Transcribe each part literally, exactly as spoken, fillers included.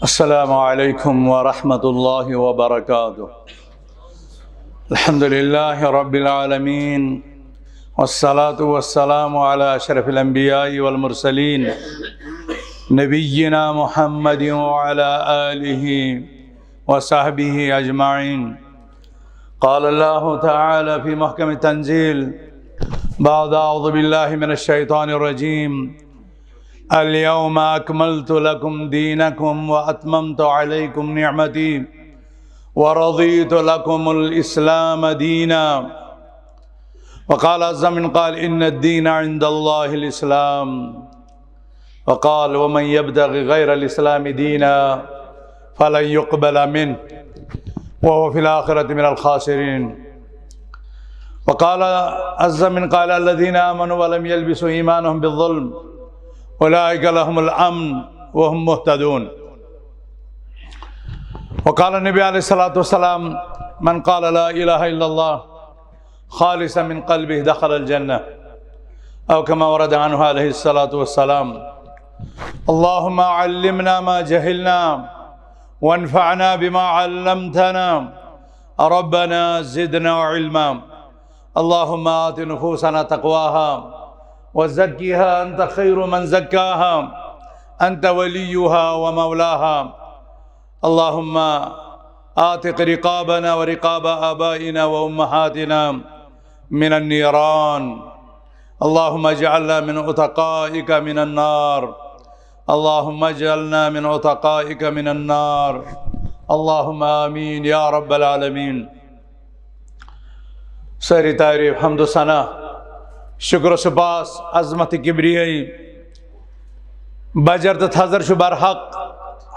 السلام عليكم ورحمة الله وبركاته. الحمد لله رب العالمين، والصلاة والسلام على أشرف الأنبياء والمرسلين، نبينا محمد وعلى آله وصحبه أجمعين. قال الله تعالى في محكم التنزيل بعد أعوذ بالله من الشيطان الرجيم: اليوم أكملت لكم دينكم وأتممت عليكم نعمتي ورضيت لكم الإسلام دينا. وقال عز من قال: إن الدين عند الله الإسلام. وقال: ومن يبتغ غير الإسلام دينا فلن يقبل منه وهو في الآخرة من الخاسرين. وقال عز من قال: الذين آمنوا ولم يلبسوا إيمانهم بالظلم أولئك لهم الأمن وهم مهتدون. وقال النبي عليه الصلاة والسلام: من قال لا إله إلا الله خالصا من قلبه دخل الجنة، أو كما ورد عنه عليه الصلاة والسلام. اللهم علمنا ما جهلنا وانفعنا بما علمتنا. ربنا زدنا علما. اللهم آت نفوسنا تقواها وزكها أنت خير من زكاها أنت وليها ومولاها. اللهم آتق رقابنا ورقاب آبائنا وأمهاتنا من النيران. اللهم اجعلنا من عتقائك من النار. اللهم اجعلنا من عتقائك من النار. اللهم آمين يا رب العالمين. سٲری تعریٖف، حمد و ثنا، شکر و سپاس، عظمت کبریائی، بجر تہٕ تھزر چھُ برحق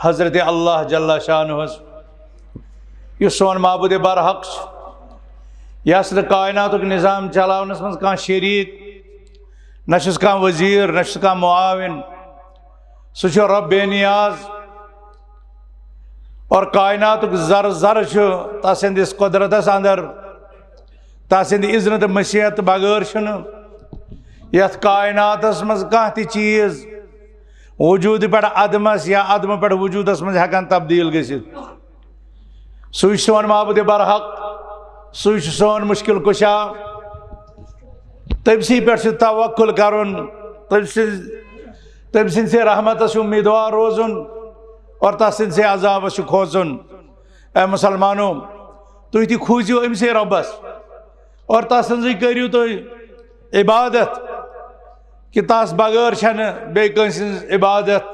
حضرت اللہ جل شانہس، یُس سون معبود برحق چھُ، یس نہٕ کائناتُک نظام چلاونس منٛز کانٛہہ شریٖک، نہ چھُس کانٛہہ وزیر، نہ چھُس کانٛہہ معاون۔ سُہ چھُ رب بے نیاز، اور کائناتُک ذرٕ ذرٕ چھُ تسٕنٛدِس قدرتس اندر۔ تسٕنٛدِ اذنہٕ تہٕ مشیت بغٲر چھُنہٕ یتھ کائناتس منٛز کانٛہہ تہِ چیٖز وجودٕ پٮ۪ٹھ عدمس یا عدمہٕ پٮ۪ٹھ وجودس منٛز ہٮ۪کان تبدیل گٔژھِتھ۔ سُے چھُ سون معبود برحق، سُے چھُ سون مشکل کشا۔ تٔمۍ سٕے پٮ۪ٹھ چھُ توکل کرُن، تٔمۍ سٕنٛز، تٔمۍ سٕنٛدِ رحمتس چھُ امیدوار روزُن اور تس سٕنٛدِ عذابس چھُ کھوژُن۔ اے مسلمانو، تُہۍ تہِ کھوٗژِو أمۍ سٕے رۄبس اور تس سٕنٛزٕے کٔرِو تُہۍ عبادت، کہ تس بغٲر چھنہٕ بیٚیہِ کٲنٛسہِ ہٕنٛز عبادت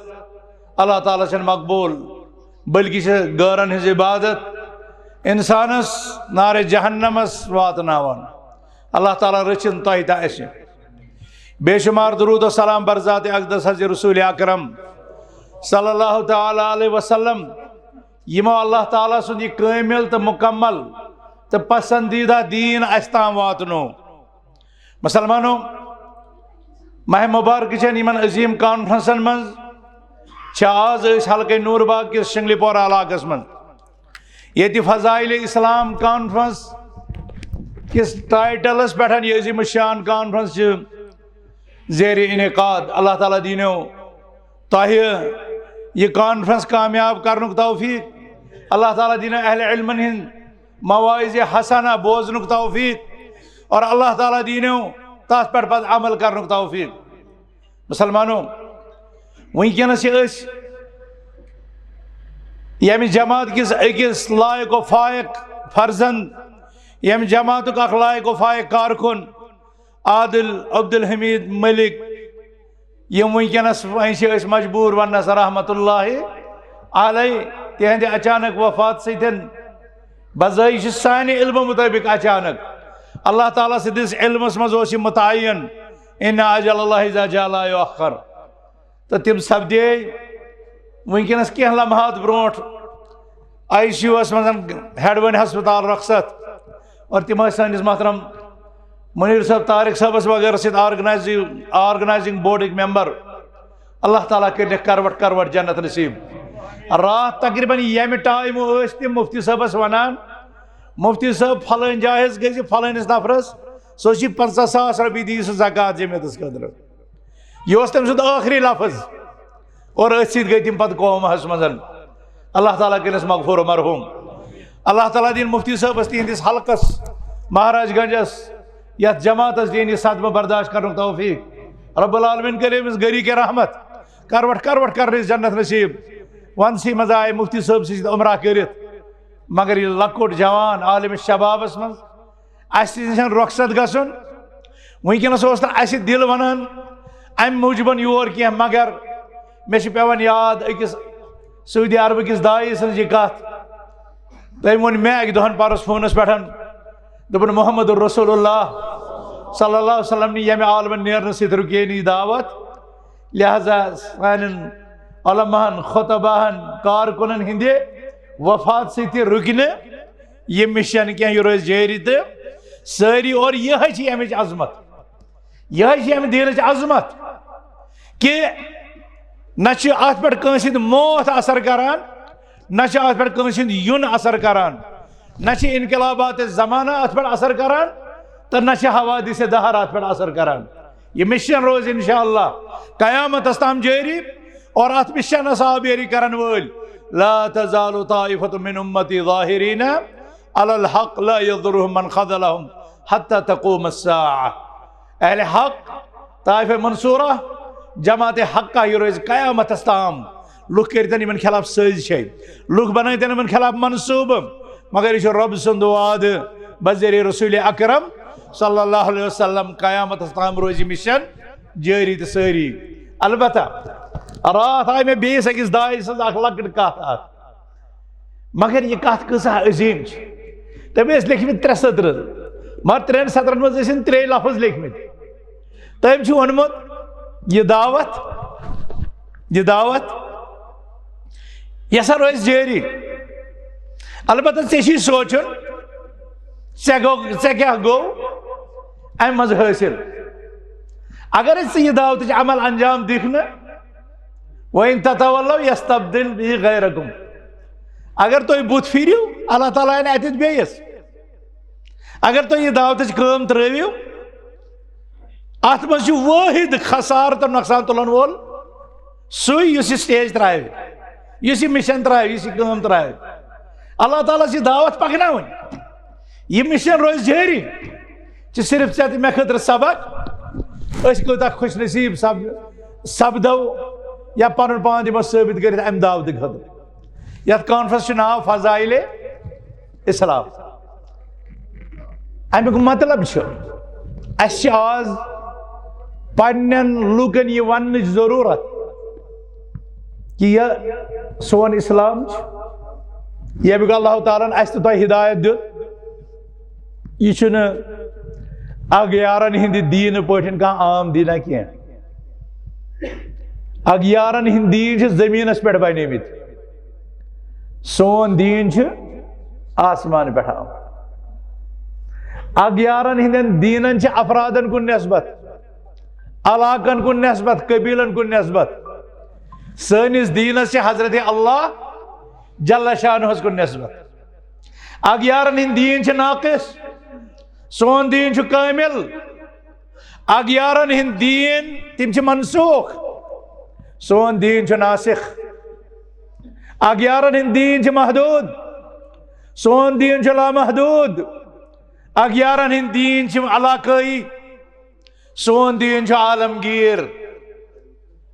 اللہ تعالیٰ چھنہٕ مقبول، بلکہ چھِ غٲرن ہٕنٛز عبادت انسانس نارِ جہنمس واتناوان۔ اللہ تعالیٰ رٔچھِن تۄہہِ تہٕ اسہِ۔ بے شمار درود و سلام بر ذات اقدس حضرت رسول اکرم صلی اللہ تعالیٰ علیہ وسلم، یِمو اللہ تعالیٰ سُنٛد یہِ کٲمِل تہٕ مُکمل تہٕ پسندیدہ دیٖن اَسہِ تام واتنو۔ مسلمانو، ماہ مبارک چٮ۪ن یِمن عظیٖم کانفرنسن منٛز چھِ آز أسۍ حلقہ نور باغ کِس شنگلی پورہ علاقس منٛز، ییٚتہِ فضائل اسلام کانفرنس کِس ٹائٹلس پٮ۪ٹھ یہِ عظیٖم الشان کانفرنس چھِ زیر انعقاد۔ اللہ تعالیٰ دیٖنو تۄہہِ یہِ کانفرنس کامیاب کرنُک توفیق۔ اللہ تعالیٰ دیٖنو اہل علمن ہٕنٛدۍ مواعظ حسنہ بوزنُک توفیق اور اللہ تعالیٰ دیٖنو تتھ پٮ۪ٹھ پتہٕ عمل کرنُک توفیق۔ مسلمانو، وٕنکیٚنس چھِ أسۍ ییٚمہِ جماعت کِس أکِس لائق و فائق فرزند، ییٚمہِ جماعتُک اکھ لائق و فائق کارکُن عادل عبدالحمید ملک، یِم وٕنکیٚنس وۄنۍ چھِ أسۍ مجبوٗر وننس رحمت اللہ علیہ، تِہنٛدِ اچانک وفات سۭتۍ بزٲیی چھِ سانہِ علمہٕ مطٲبق اچانک۔ اللہ تعالیٰ سٕنٛدِس علمس منٛز اوس یہِ متعین، ان اجل اللہ اذا جاء لا یؤخر۔ تہٕ تِم سپدے وٕنکیٚنس کینٛہہ لمحات برونٛٹھ آئی سی یوس منٛز ہیڈوٕنۍ ہسپتال رخصت، اور تِم ٲسۍ سٲنِس محترم منیر صٲب طارق صٲبس وغٲرٕ سۭتۍ آرگنائزنگ، آرگنائزنگ بورڈٕکۍ ممبر۔ اللہ تعالیٰ کٔرِنَکھ کروٹ کروٹ جنت نصیب۔ راتھ تقریباً ییٚمہِ ٹائمہٕ ٲسۍ تِم مفتی صٲبس ونان، مفتی صٲب، فلٲنۍ جایہِ حظ گٔژھِ فلٲنِس نفرس، سُہ چھِ پنٛژاہ ساس رۄپیہِ دِیِو سُہ زکوٰۃ جمعیتس خٲطرٕ۔ یہِ اوس تٔمۍ سُنٛد ٲخری لفظ۔ اور أتھۍ سۭتۍ گٔے تِم پتہٕ کوماہس منٛز۔ اللہ تعالیٰ کٔرِنَس مغفور و مرحوم۔ اللہ تعالیٰ دِن مفتی صٲبَس، تِہِنٛدِس حلقَس، مہاراج گنجَس، یَتھ جماعتَس دِن یہِ صدمہٕ برداشت کرنُک توفیق۔ رب العالمین کٔرِنَس گری کے رحمت، کروٹ کروٹ کرنَس جنت نصیب۔ وَنسٕے منٛز آے مفتی صٲب سۭتۍ عمرہ کٔرِتھ، مگر یہِ لۄکُٹ جوان عالم شبابَس منٛز، اَسہِ نِش رۄخصت گژھُن۔ وٕنکیٚنَس اوس نہٕ اَسہِ دِل وَنان اَمہِ موٗجوٗبَن یور کینٛہہ، مگر مےٚ چھِ پٮ۪وان یاد أکِس سعودی عربہٕ کِس داعی سٕنٛز یہِ کَتھ۔ تٔمۍ ووٚن مےٚ اَکہِ دۄہَن پَرُس فونَس پٮ۪ٹھ، دوٚپُن، "محمد رسول اللہ صلی اللہ علیہ وسلم نی ییٚمہِ عالمہٕ نیرنہٕ سۭتۍ رُکے نہٕ یہِ دعوت، لہذا سانٮ۪ن علماہن، خطباہن، کارکنن ہٕنٛدِ وفات سۭتۍ تہِ رُکہِ نہٕ یہِ مِشن کینٛہہ، یہِ روزِ جٲری تہٕ سٲری۔" اور یِہے چھِ اَمِچ عظمت، یِہے چھِ اَمہِ دیٖنٕچ عظمت، کہِ نہ چھِ اَتھ پٮ۪ٹھ کٲنٛسہِ ہُنٛد موت اثر کران، نہ چھِ اَتھ پٮ۪ٹھ کٲنٛسہِ ہُنٛد یُن اثر کران، نہ چھِ انقلابات زمانہ اَتھ پٮ۪ٹھ اثر کران، تہٕ نہ چھِ حوادث دہر اَتھ پٮ۪ٹھ اثر کران۔ یہِ مِشن روزِ انشاءاللہ قیامتس تام جٲری، اور اَتھ مِشنس آبیٲری کرن وٲلۍ، "لا تزال طائفة من امتی ظاہرین علی الحق لا یضرهم من خذلهم حتی تقوم الساعة۔" اہل حق، طائفہ منصورہ، جماعت حقہ، یہِ روزِ قیامتس تام۔ لُکھ کٔرۍتن یِمن خلاف سٲزۍ چھے، لُکھ بنٲوتن یِمن خلاف منصوبہٕ، مگر یہِ چھُ رۄب سُنٛد وعدٕ بذریعہ رسول اکرم صلی اللہ علیہ وسلم، قیامتس تام روزِ مِشن جٲری تہٕ سٲری۔ البتہ راتھ آیہِ مےٚ بیٚیِس أکِس داعی سٕنٛز اکھ لۄکٕٹ کتھ اکھ، مگر یہِ کتھ کۭژاہ عظیٖم چھِ۔ تٔمۍ ٲسۍ لیکھمٕتۍ ترٛےٚ سطرٕ، مگر ترٛٮ۪ن سطرن منٛز ٲسۍ أمۍ ترٛے لفظ لیکھمٕتۍ۔ تٔمۍ چھُ ووٚنمُت، یہِ دعوت، یہِ دعوت، یہِ ہسا روزِ جٲری۔ البتہ ژےٚ چھُے سونٛچُن، ژےٚ گوٚو، ژےٚ کیٛاہ گوٚو اَمہِ منٛز حٲصِل؟ اگرے ژٕ یہِ دعوتٕچ عمل انجام دِکھ نہٕ، وَإِن تَتَوَلَّوْا يَسْتَبْدِلْ بِهِ غَيْرَكُمْ۔ اگر تُہۍ بُتھ پھِرِو، اللہ تعالیٰ اَنہِ اَتٮ۪تھ بیٚیِس۔ اگر تُہۍ یہِ دعوتٕچ کٲم ترٛٲوِو، اَتھ منٛز چھُ وٲحد خسارٕ تہٕ نۄقصان تُلن وول سُے، یُس یہِ سٹیج ترٛاوِ، یُس یہِ مِشن ترٛاوِ، یُس یہِ کٲم ترٛاوِ۔ اللہ تعالیٰ ہَس یہِ دعوت پکناوٕنۍ، یہِ مِشن روزِ جٲری، چھِ صرف ژےٚ تہٕ مےٚ خٲطرٕ سبق۔ أسۍ کۭتیٛاہ خوش نصیٖب سپد-، سپدو یا پنُن پان دِمو ثٲبت کٔرِتھ اَمہِ دعوتہٕ خٲطرٕ۔ یَتھ کانفرنس چھُ ناو فضائل اسلام۔ اَمیُک مطلب چھُ، اَسہِ چھِ آز پننٮ۪ن لوٗکن یہِ وننٕچ ضروٗرت کہِ یہِ سون اسلام چھُ، ییٚمیُک اللہ تعالیٰ ہن اَسہِ تہٕ تۄہہِ ہدایت دیُت، یہِ چھُنہٕ اغیارن ہٕنٛدِ دیٖنہٕ پٲٹھۍ کانٛہہ عام دیٖنہ کینٛہہ۔ اغیارن ہٕنٛدۍ دیٖن چھِ زٔمیٖنس پٮ۪ٹھ بنیمٕتۍ، سون دیٖن چھُ آسمان پٮ۪ٹھ آمُت۔ اغیارن ہٕنٛدٮ۪ن دیٖنن چھِ افرادن کُن نسبت، علاقن کُن نسبت، قبیلن کُن نسبت۔ سٲنِس دیٖنس چھِ حضرت اللہ جل شانہس کُن نسبت۔ اغیارن ہٕنٛدۍ دیٖن چھِ ناقص، سون دیٖن چھُ کٲمِل۔ اغیارن ہٕنٛدۍ دیٖن، تِم چھِ منسوخ، سون دیٖن چھُ ناسخ۔ اغیارن ہٕنٛدۍ دیٖن چھِ محدوٗد، سون دیٖن چھُ لامحدوٗد۔ اغیارن ہٕنٛدۍ دیٖن چھِ علاقٲیی، سون دیٖن چھُ عالمگیٖر۔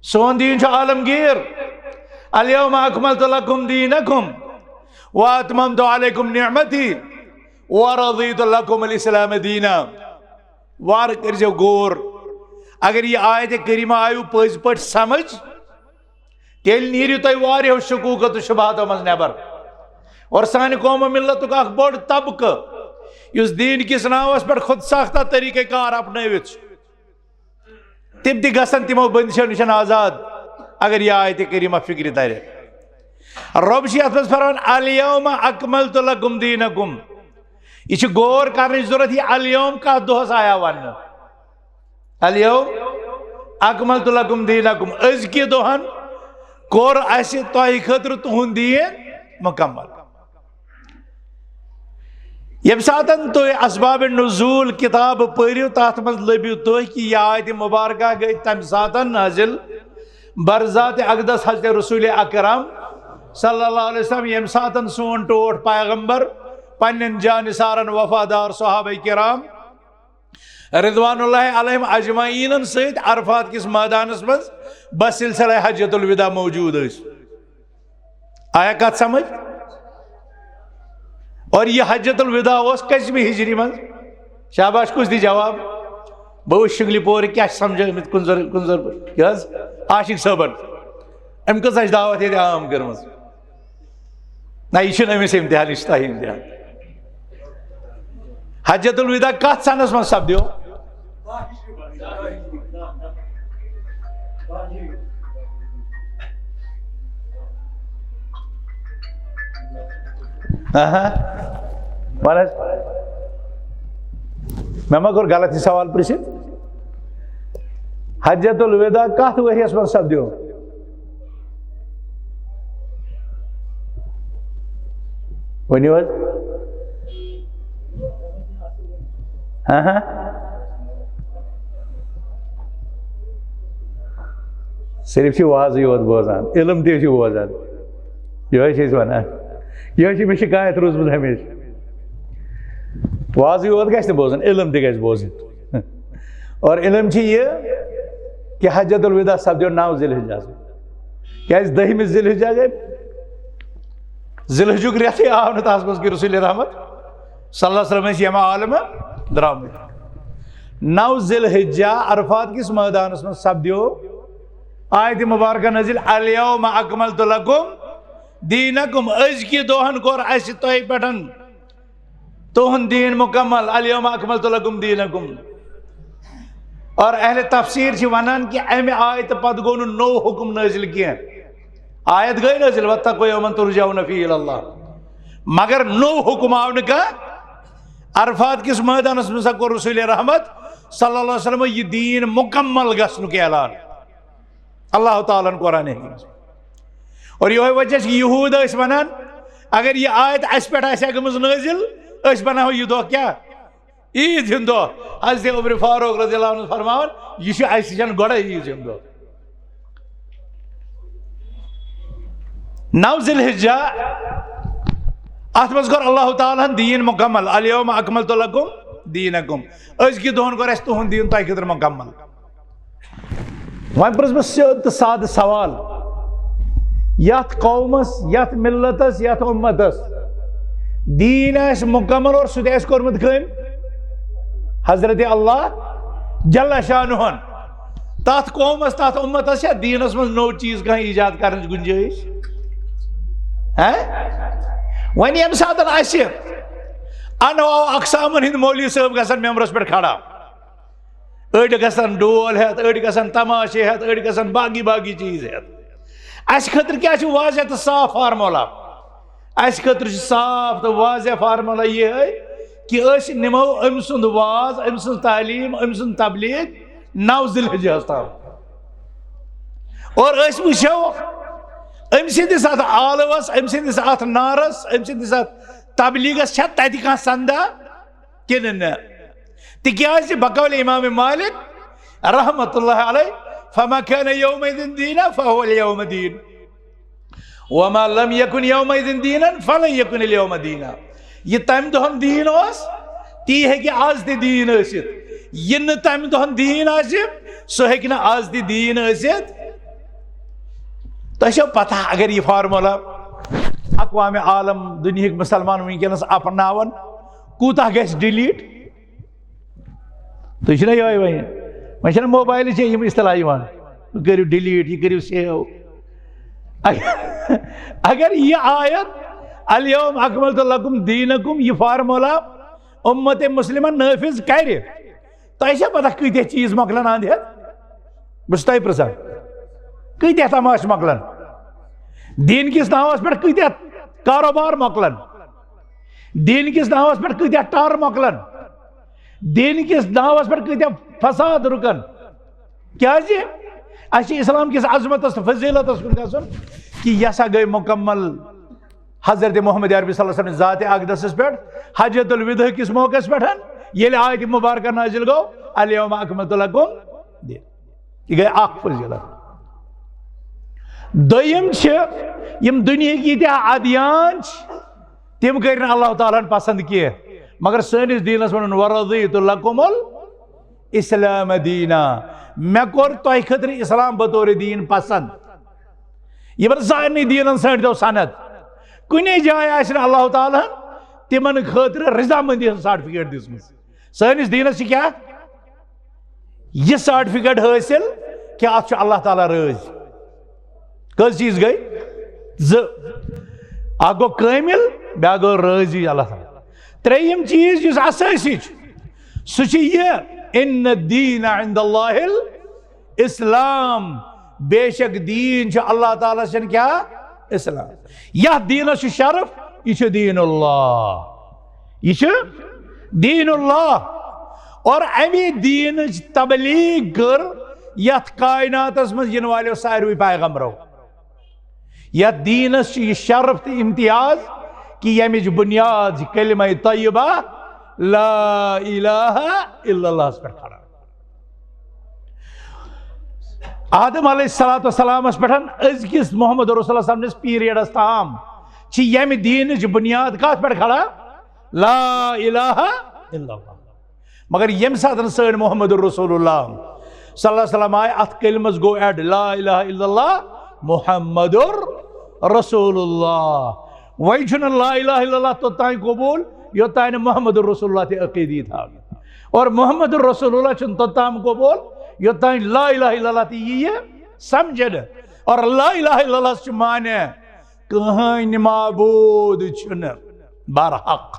سون دیٖن چھُ عالمگیٖر۔ الیوم اکملت لکم دینکم و اتممت علیکم نعمتی و رضیت لکم الاسلام دینا۔ وارٕ کٔرۍزیو غور۔ اگر یہِ آیت کریمہ آیو پٔزۍ پٲٹھۍ سمجھ، تیٚلہِ نیٖرِو تُہۍ واریاہو شکوٗکو تہٕ شبہاتو منٛز نٮ۪بر۔ اور سانہِ قوم و ملتُک اکھ بوٚڑ طبقہٕ، یُس دیٖن کِس ناوس پٮ۪ٹھ خود ساختہ طریقہ کار اپنٲوِتھ چھُ، تِم تہِ گژھن تِمو بندشو نِش آزاد، اگر یہِ آیت کریمہ فکرِ ترِ۔ رۄب چھُ یتھ منٛز فرمان، "الیوم اکملت لکم دینکم۔" یہِ چھِ غور کرنٕچ ضروٗرت، یہِ الیوم کتھ دۄہس آیا وننہٕ؟ الیوم اکملت لکم دینکم، أزکہِ دۄہن کوٚر اسہِ تۄہہِ خٲطرٕ تُہُنٛد دیٖن مکمل۔ ییٚمہِ ساتن تُہۍ اسباب نزول کتاب پٔرِو، تتھ منٛز لٔبِو تُہۍ کہِ یہِ آیت مبارکہ گٔے تمہِ ساتن نازل برذات اقدس حضرت رسول اکرم صلی اللہ علیہ وسلم، ییٚمہِ ساتن سون ٹوٹھ پیغمبر پننٮ۪ن جانثارن، وفادار صحابہ کرام رضوان اللہ علیہم اجمعینن سۭتۍ عرفات کِس مٲدانس منٛز بسلسلہ حجۃ الوداع موجود ٲسۍ۔ آیا کتھ سمجھ؟ اور یہ حجۃ الوداع اوس کٔژمہِ ہجری منٛز؟ شاباش، کُس دی جواب؟ بہٕ وٕچھ شنگلہِ پورِ کیٛاہ چھِ سمجھٲومٕتۍ کُنزر، کُنزر، یہِ حظ عاشق صٲبن۔ أمۍ کۭژاہ چھِ دعوت ییٚتہِ عام کٔرمٕژ؟ نہ، یہِ چھُنہٕ أمِس امتحان، یہِ چھُ تۄہہِ امتحان۔ حجۃ الوداع کتھ سنس منٛز سپدیو؟ اہا۔ وَن حظ۔ مےٚ ما کوٚر غلط یہِ سوال پرٛژھِتھ؟ حجۃ الوداع کتھ ؤریَس منٛز سپدیو؟ ؤنِو حظ۔ ہاں، ہاں۔ صرف چھِ وازٕے یوت بوزان، علم تہِ چھِ بوزان۔ یِہوٚے چھِ أسۍ وَنان۔ یِہوٚے چھِ مےٚ شِکایت روٗزمٕژ ہمیشہِ۔ وازٕے یوت گژھِ نہٕ بوزُن، علم تہِ گژھِ بوزُن۔ اور علم چھِ یہِ کہ حجۃ الوداع سپدیو نَو ذی الحجہ۔ کیٛازِ دٔہمہِ ذی الحجہ گٔے، ذی الحجُک رٮ۪تھٕے آو نہٕ تَس منٛز کہ رسول رحمت صلی اللہ علیہ وسلم ٲسۍ ییٚمہِ عالمہٕ درٛامٕتۍ۔ نَو ذی الحجہ عرفات کِس مٲدانَس منٛز سپدیو آیت مبارکہ نازل، "الیوم اکملت لکم دینکم"، أزکہِ دۄہن کوٚر اَسہِ تۄہہِ پٮ۪ٹھ تُہُنٛد دیٖن مُکمل، الیوم اکملت لکم دینکم۔ اور اہل تفسیر چھِ ونان کہ امہِ آیتہٕ پتہٕ گوٚو نہٕ نوٚو حکم نٲزِل کینٛہہ۔ آیت گٔے نٲزِل، "واتقوا یوما ترجعون فیہ الی اللہ"، مگر نوٚو حکم آو نہٕ کانٛہہ۔ عرفات کِس مٲدانس منٛز ہسا کوٚر رسول رحمت صلی اللہ علیہ وسلم یہِ دیٖن مُکمل گژھنُک اعلان۔ اللہ تعالیٰ ہن قرآن حکیمس۔ اور یہوے وجہ چھُ یہود ٲسۍ ونان، اگر یہِ آیت اسہِ پٮ۪ٹھ آسہِ ہا گٔمٕژ نٲزِل، أسۍ بناوو یہِ دۄہ کیٛاہ؟ عیٖد ہُنٛد دۄہ۔ حضرت عمر فاروق رضی اللہ عنہ فرماوان، یہِ چھُ اسہِ نِش گۄڈے عیٖد ہُنٛد دۄہ۔ نَو ذی الحجہ، اتھ منٛز کوٚر اللہ تعالیٰ ہن دیٖن مُکمل، "الیوم اکملت لکم دینکم"، أزکہِ دۄہن کوٚر اسہِ تُہُنٛد دیٖن تۄہہِ خٲطرٕ مُکمل۔ وۄنۍ پرٛژھ بہٕ سیوٚد تہٕ سادٕ سوال، یتھ قومس، یتھ ملتس، یتھ امتس دیٖن آسہِ مُکمل اور سُہ تہِ آسہِ کوٚرمُت کٔمۍ؟ حضرت اللہ جل شانہن۔ تتھ قومس، تتھ امتس چھا دیٖنس منٛز نوٚو چیٖز کانٛہہ ایجاد کرنٕچ گُنجٲیش؟ ہہ؟ وۄنۍ ییٚمہِ ساتہٕ اسہِ انواع اقسامن ہٕنٛدۍ مولوی صٲب گژھن ممبرس پٮ۪ٹھ کھڑا، أڑۍ گژھن ڈول ہٮ۪تھ، أڑۍ گژھن تماشہٕ ہٮ۪تھ، أڑۍ گژھن باقی باقی چیٖز ہٮ۪تھ۔ اسہِ خٲطرٕ کیٛاہ چھُ واضح تہٕ صاف فارمولا؟ اسہِ خٲطرٕ چھُ صاف تہٕ واضح فارمولا یِہوٚے کہِ أسۍ نِمو أمۍ سُنٛد واز، أمۍ سٕنٛز تعلیٖم، أمۍ سٕنٛز تبلیغ نَو ذی الحجہس تام۔ اور أسۍ وٕچھو أمۍ سٕنٛدِس اتھ آلوس، أمۍ سٕنٛدِس اتھ نارس، أمۍ سٕنٛدِس اتھ تبلیغس چھا تتہِ کانٛہہ سندا کِنہٕ نہ؟ تِکیٛازِ بقول امام مالک رحمت اللہ علیہ، "فما کان یومئذ دینا فہو الیوم دین، وما لم یکن یومئذ دینا فلن یکن الیوم دینا"۔ یہِ تمہِ دۄہن دیٖن اوس، تی ہیٚکہِ آز تہِ دیٖن ٲسِتھ۔ یہِ نہٕ تمہِ دۄہن دیٖن آسہِ، سُہ ہیٚکہِ نہٕ آز تہِ دیٖن ٲسِتھ۔ تۄہہِ چھو پتہ، اگر یہِ فارمولا اقوام عالم، دُنیہٕکۍ مُسلمان وٕنکیٚنس اپناون، کوٗتاہ گژھِ ڈِلیٖٹ؟ تُہۍ چھِو نا یِہوٚے وۄنۍ، وۄنۍ چھِنہٕ موبایلٕچ یِم اصطلاح یِوان، یہِ کٔرِو ڈِلیٖٹ، یہِ کٔرِو سیو۔ اگر یہِ آیت "الیوم اکملت لکم دینکم" یہِ فارمولا اُمت مسلمہ نٲفِذ کرِ، تۄہہِ چھا پتہ کۭتیاہ چیٖز مۄکلن اَنٛد ہٮ۪تھ؟ بہٕ چھُس تۄہہِ پرژھان، کۭتیاہ تماشہٕ مۄکلن؟ دیٖن کِس ناوس پٮ۪ٹھ کۭتیاہ کاروبار مۄکلن؟ دیٖن کِس ناوس پٮ۪ٹھ کۭتیاہ ٹر مۄکلن؟ دیٖن کِس ناوس پٮ۪ٹھ کۭتیاہ فساد رُکن؟ کیازِ؟ اسہِ چھِ اسلام کِس عظمتس تہٕ فضیلتس کُن گژھُن کہِ یہِ ہسا گٔے مُکمل حضرت محمد عربی صلی اللہ علیہ وسلم ذات اقدسس پٮ۪ٹھ حجۃ الوداع کِس موقعس پٮ۪ٹھ، ییٚلہِ آیت مبارکہ نازل گوٚو، "الیوم اکملت لکم دین"۔ یہِ گٔے اکھ فضیلت۔ دوٚیِم چھِ یِم دُنیہٕکۍ ییٖتیٛاہ ادیان چھِ، تِم کٔرۍ نہٕ اللہ تعالیٰ ہن پسند کینٛہہ۔ مگر سٲنِس دیٖنس ووٚنُن، "ورضیت لکم الاسلام دینا"، مےٚ کوٚر تۄہہِ خٲطرٕ اسلام بطور دیٖن پسند۔ یِمن سارنٕے دیٖنن سۭتۍ دیو سند۔ کُنے جایہِ آسہِ نہٕ اللہ تعالیٰ ہن تِمن خٲطرٕ رضامندی ہٕنٛز سرٹیفکیٹ دِژمٕژ۔ سٲنِس دیٖنس چھِ کیٛاہ؟ یہِ سرٹیفکیٹ حٲصِل کہِ اتھ چھُ اللہ تعالیٰ رٲضۍ۔ کٔژ چیٖز گٔے؟ زٕ۔ اکھ گوٚو کٲمِل، بیٛاکھ گوٚو رٲضی اللہ تعالیٰ۔ ترٛیٚیِم چیٖز یُس اسٲسی چھُ، سُہ چھُ یہِ، "ان الدین عند اللہ الاسلام"، بے شک دیٖن چھُ اللہ تعالیٰ سٕنٛد کیٛاہ؟ اسلام۔ یتھ دیٖنس چھُ شرف، یہِ چھُ دیٖن اللہ۔ یہِ چھُ دیٖن اللہ۔ اور اَمی دیٖنٕچ تبلیغ کٔر یتھ کائناتس منٛز یِنہٕ والیو ساروٕے پیغمبرو۔ یتھ دیٖنس چھُ یہِ شرف تہٕ امتیاز کہِ ییٚمِچ بُنیاد چھِ کلمہ طیبہ لا الہ الا اللہس پٮ۪ٹھ کھڑا۔ آدم علیہ الصلوۃ والسلامس پٮ۪ٹھ أزکِس محمد رسول اللہ صلی اللہ علیہ وسلم نِس پیریڈس تام چھِ ییٚمہِ دیٖنٕچ بُنیاد کتھ پٮ۪ٹھ کھڑا؟ لا الہ الا اللہ۔ مگر ییٚمہِ ساتہٕ سٲنۍ محمد رسول اللہ صلی اللہ علیہ وسلم آے، اتھ کلمس گوٚو ایڈ، لا الہ الا اللہ محمد رسول اللہ۔ وۄنۍ چھُنہٕ لا الہ الا اللہ توٚتام قبول، یوٚتام نہٕ محمد رسول اللہ تہِ عقیدی تھاونہٕ۔ اور محمد رسول اللہ چھُنہٕ توٚتام قبول، یوٚتام لا الہ الا اللہ تہِ یی سمجھنہٕ۔ اور لا الہ الا اللہ چھُ معنی کٕہٕنۍ معبوٗد چھُنہٕ برحق۔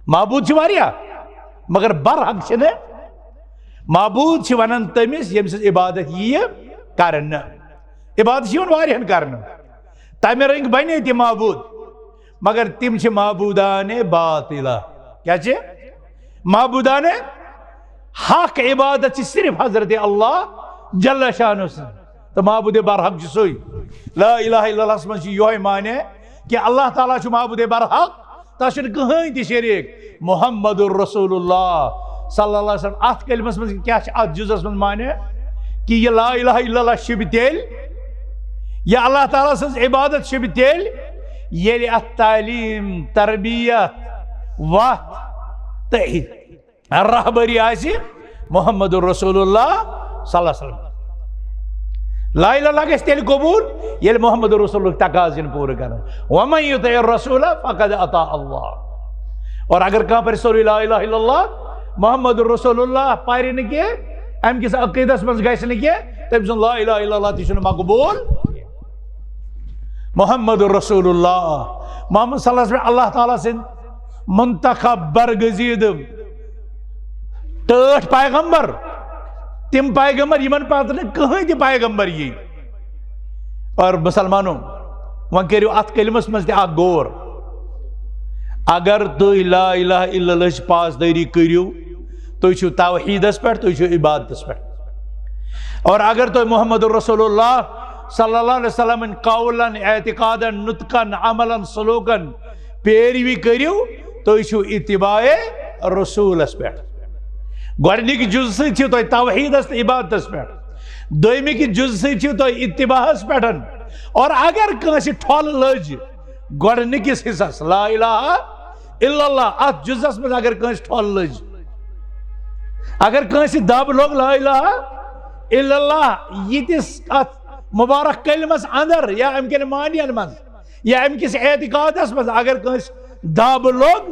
معبوٗد چھِ واریاہ، مگر برحق چھِنہٕ۔ معبوٗد چھِ وَنان تٔمِس، ییٚمہِ سٕنٛز عبادت یِیہِ کرنہٕ۔ عبادت چھِ یِوان واریاہَن کرنہٕ۔ تَمہِ رٔنٛگۍ بَنے تہِ معبوٗد، مگر تِم چھِ معبوٗدانِ باطلہ۔ کیٛاہ چھِ؟ معبوٗدانِ حق عبادت چھِ صرف حضرت اللہ جل شانہ سٕنٛز۔ تہٕ معبوٗدِ برحق چھُ سُے۔ لا الہ الا اللہس منٛز چھُ یِہوٚے معنی کہِ اللہ تعالیٰ چھُ معبوٗدِ برحق، تَس چھُنہٕ کٕہٕنۍ تہِ شریٖک۔ محمد رسول اللہ صلی اللہ علیہ وسلم۔ اَتھ کلمس منٛز کیٛاہ چھِ، اَتھ جُزس منٛز معنی کہِ یہِ لا الہ الا اللہ شوٗبہِ تیٚلہِ، یہِ اللہ تعالیٰ سٕنٛز عبادت شوٗبہِ تیٚلہِ، ییٚلہِ اَتھ تعلیٖم، تربیت، وَتھ تہٕ رہبری آسہِ محمد رسول اللہ صلی اللہ علیہ وسلم۔ لا الہ الا اللہ گژھِ تیٚلہِ قبوٗل، ییٚلہِ محمد رسول اللہ تقاضہٕ یِن پوٗرٕ کرنہٕ۔ ومن یطع الرسول فقد اطاع اللہ۔ اور اگر کانٛہہ پرِ سورُے لا الہ الا اللہ محمد رسول اللہ پرِ نہٕ کینٛہہ، امہِ کِس عقیدس منٛز گژھِ نہٕ کینٛہہ، تٔمۍ سُنٛد لا الہ الا اللہ تہِ چھُنہٕ مقبوٗل۔ محمد رسول اللہ، محمد صلی اللہ علیہ وسلم، اللہ تعالیٰ سٕنٛدۍ منتخب، برگزیدٕ، ٹٲٹھۍ پیغمبر، تِم پیغمبر یِمن پتہٕ نہٕ کٕہٕنۍ تہِ پیغمبر یی۔ اور مسلمانو، وۄنۍ کٔرِو اتھ کلمس منٛز تہِ اکھ غور۔ اگر تُہۍ لا الہ الا اللہ ہٕچ پاسدٲری کٔرِو، تُہۍ چھِو توحیدس پٮ۪ٹھ، تُہۍ چھِو عبادتس پٮ۪ٹھ۔ اور اگر تُہۍ محمد رسول اللہ صلی اللہ علیہ وسلم قولاً، اعتقاداً، نطقاً، عملاً، سلوکاً پیروی کٔرِو، تُہۍ چھِو اتباع رسولس پٮ۪ٹھ۔ گۄڈنِکہِ جُزٕ سۭتۍ چھِو تُہۍ توحیدس تہٕ عبادتس پٮ۪ٹھ، دوٚیمِکہِ جُزٕ سۭتۍ چھِو تُہۍ اتباعس پٮ۪ٹھ۔ اور اگر کٲنٛسہِ ٹھۄل لٔج گۄڈنِکِس حصس، لا الہ الا اللہ، اتھ جُزس منٛز اگر کٲنٛسہِ ٹھۄل لٔج، اگر کٲنٛسہِ دب لوٚگ لا الہ الا اللہ یِتِس اتھ مبارک کلمس اندر یا امہِ کٮ۪ن معنین منٛز، یا امہِ کِس اعتقادس منٛز اگر کٲنٛسہِ دب لوٚگ،